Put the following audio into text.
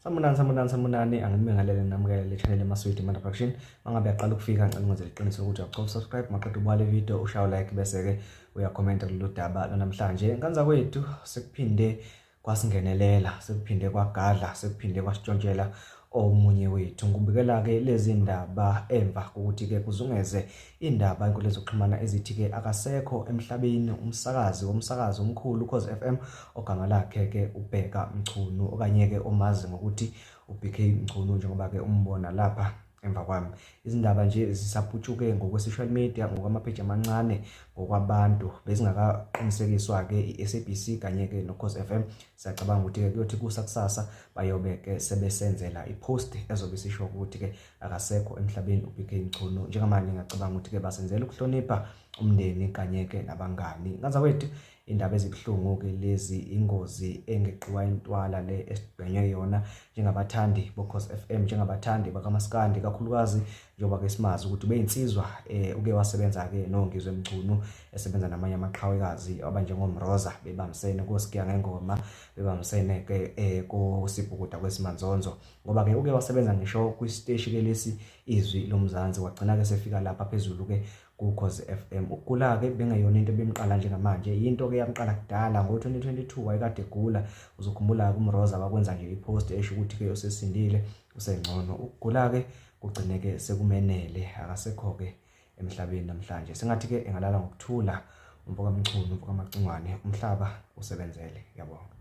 Sanibonani, sanibonani, sanibonani. Anginibingelele namukele le channel eMaswidi Manda Production. Mangabe uyaqala ukufika ngicela ungenzele iqiniso ukuthi uyacofa subscribe, maqeda ubuka le video ushaye like bese-ke uyakhomenta kulolu daba lanamhlanje. Nganza kwethu sekuphinde kwasingenelela, sekuphinde kwagadla, sekuphinde kwasitshontshela omunye wethu. Ngikubikela-ke lezi ndaba emva kokuthi-ke kuzungeze indaba enkundleni zokuxhumana ezithi-ke akasekho emhlabeni umsakazi womsakazo omkhulu Ukhozi FM ogama lakhe-ke uBheka Mchunu okanye-ke omazi ngokuthi uBK Mchunu njengoba-ke umbona lapha emva kwami. Izindaba nje zisaputshuke ngokwe-social media, ngokwamapheji amancane, ngokwabantu bezingakaqinisekiswa-ke i-SABC kanye-ke noKhozi FM. Siyacabanga ukuthi-ke kuyothi kusa kusasa bayobe-ke sebesenzela i-post ezobe isisho ukuthi-ke akasekho emhlabeni uBK Mchunu. Njengamanje ngiyacabanga ukuthi-ke basenzela ukuhlonipha umndeni kanye-ke nabangani. Ngazakwethu Indaba ezibuhlungu-ke lezi, ingozi engeqiwa intwala le esigwenywe yona njengabathandi boKhozi FM, njengabathandi bakamaskandi, kakhulukazi njengoba-ke simazi ukuthi ubeyinsizwa um uke wasebenza-ke noNgizwe Mchunu, esebenza namanye amaqhawekazi abanjengoMroza, bebambisene koSigiya Ngengoma, bebambisene-ke um koSibhukuda Kwesimanzonzo, ngoba-ke uke wasebenza ngisho kwisiteshi-ke lesi Izwi Lomzansi, wagcina-ke sefika lapha phezulu-ke kuKhozi FM. Ukugula-ke bengeyona into ebimqala njengamanje, yinto-ke yamqala kudala ngo-2022 wayekade egula. Uzokhumbula-ke uMroza wakwenza nje i-post esho ukuthi-ke usesindile, usengcono. Ukugula-ke kugcine-ke sekumenele, akasekho-ke emhlabeni namhlanje. Sengathi-ke engalala ngokuthula umfokaMchunu, umfokaMacingwane, umhlaba usebenzele. Ngiyabonga.